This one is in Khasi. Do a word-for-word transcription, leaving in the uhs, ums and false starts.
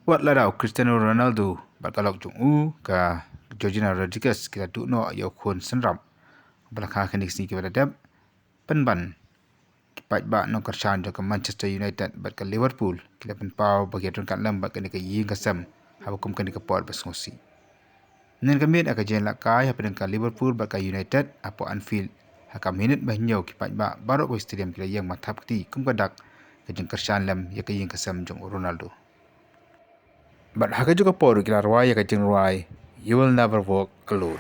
Wat lada u Cristiano Ronaldo bad ka lok jong u ka Georgina Rodriguez ki la duh noh ïa u khun synrap, ba la kha kine ki sngi kiba la dep, pynban ki paidbah nongkyrshan jong ka Manchester United bad ka Liverpool ki la pynpaw ba ki don katne lem bad kane ka ïing ka sem haba kum kane ka por ba sngewsih. Nen ka miet ha ka jingïalehkai hapdeng ka Liverpool bad ka United hapoh Anfield, ha ka minit ba hynñiew ki paidbah baroh ka stadium ki la ïeng mathap kti kum ka dak ka jingkyrshan lem ïa ka ïing ka sem jong u Ronaldo. Bad ha kajuh ka por ki la rwai ïa ka jingrwai You Will Never Walk Alone.